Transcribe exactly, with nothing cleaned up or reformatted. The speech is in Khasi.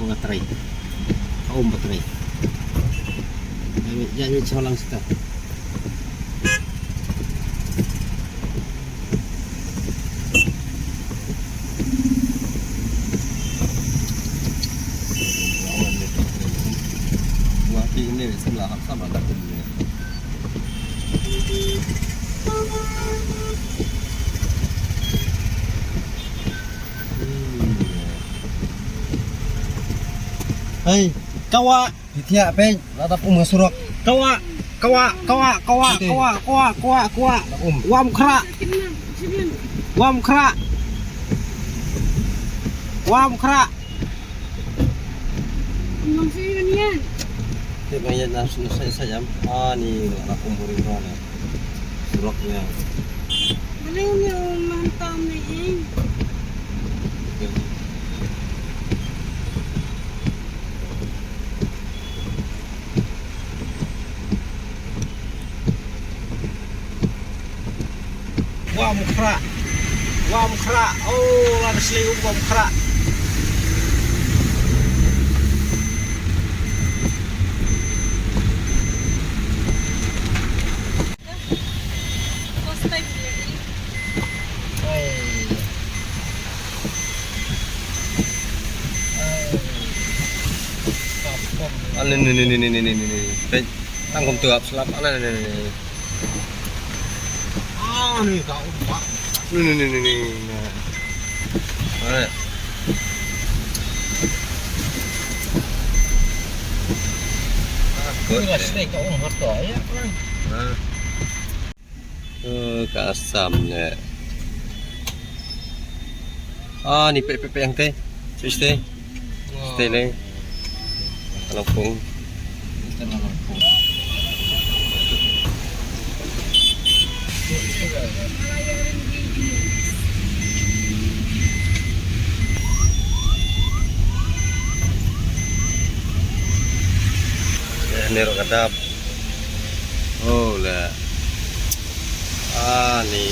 Nga trai. Ka um ba trai. Ïa ngi, ïa ngi chong lang sita. Wa ti ne sem la hap sama da kum ne. Hei, kawa. Ïa peit, la dap um ha surok. Kawa, kawa, kawa, kawa, kawa, kawa, kawa, kawa. Um. Wam khra. Wam khra. Wam khra. Te ba ïa na sa sa jam. Ah, ni la dap um buri na. Surok ïa. Bring your mom to me. Wah, mukra. Wah, mukra. Oh, lan sli wah, mukra. First time here. Ani ni ni ni ni ni ni ni ni. Peit, tang kumtu ap slap. Ani ni ni ni. Ani ka umpa. Ni ni ni ni ni. Nah. Ani. Good. Ini lah steak ka um harta ya. Nah. Eh, ka Assam le. Ah, ni pek pek pek yang te. Sui ste. Ste le. Along pung. Eh, ni rok adap. Oh, la. Ah, ni.